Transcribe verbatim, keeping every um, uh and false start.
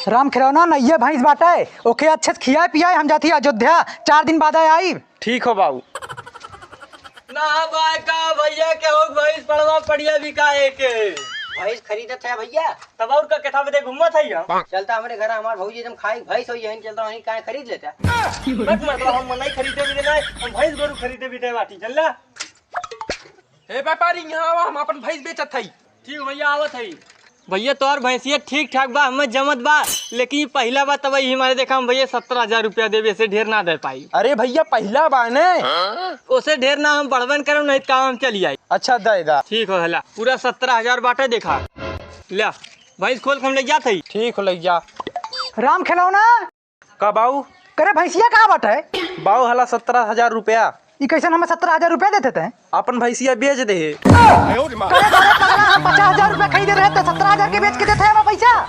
राम खिलौना, नइये भैंस बाटे, ओके अच्छे से खियाए पियाए, हम जाती अयोध्या, चार दिन बाद आई। ठीक हो बाऊ। ना बाय का भैया, के हो भैंस पड़वा पड़िया बिकाए के। भैंस खरीदत है भैया। तब और का केथा बदे घूमत है हम? चलता हमरे घर, हमार भौजी एकदम खाई भैंस होई, यहीं चलता, वहीं काहे खरीद लेता। मत मतलब हम नहीं खरीदे भी देना, हम भैंस गोरू खरीदे भी दे बाटी, चल ना। ए व्यापारी, यहाँ आवा, हम अपन भैंस बेचत हई। ठीक भैया, आवत हई। भैया, तोर भैंसिया ठीक ठाक बा, हमें जमत बा, लेकिन ई पहिला बा, तब ई हमारे देखा हम भैया सत्रह हजार रुपया देबे, से ढेर ना दे पाई। अरे भैया, पहिला बा ने। ओसे ढेर ना हम बढ़बन करम, नहीं तो काम हम चली आई। अच्छा, दे दा। ठीक हो हला, पूरा सत्रह हजार बाटे, देखा। ले, भैंस खोल के हम ले जात हई। ठीक हो, ले जा। राम खिलौना। का बाऊ? करे भैंसिया कहाँ बाटे? बाऊ, हला सत्रह हजार रुपया। ई कैसन हमें सत्रह हजार रुपया देते तैं? अपन भैंसिया बेच दे। करे सारे पगला, हम पचास हजार रुपया खरीदे रहे, तो सत्रह हजार के बेच के देते हैं हमें पैसा।